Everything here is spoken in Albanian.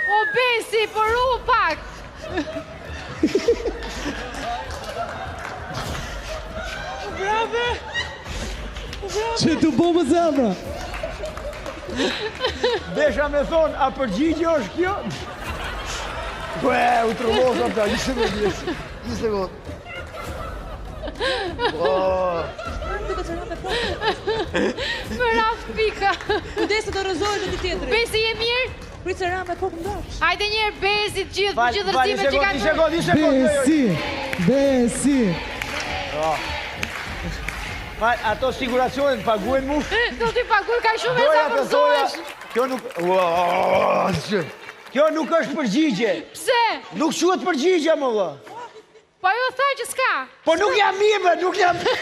O Besi, po ru pak. Bravo. Që të bo më zemra? Desha me thonë, a përgjigje është kjo? Po e, u trullosëm ta, një sekundë, një sekundë. Po. Më raftë pika. Kujdes se do rrëzohesh dhe ti tjetri. Besi je mirë? Prit se ra me kokë mbrapsht. Hajde një herë Besi të gjithë, për gjithë rrëzimet që kanë Një sekundë, një sekundë. jo, jo. Besi, Besi. Fal, ato siguracionet paguajnë mu? Do t'i paguaj ka shumë e Doja sa të thoja, rrëzohesh. kjo nuk... Ua, Kjo nuk është përgjigje. Pse? Nuk quhet përgjigje, më vlla. Po ajo tha që s'ka. Po nuk jam mirë, bre, nuk jam mirë.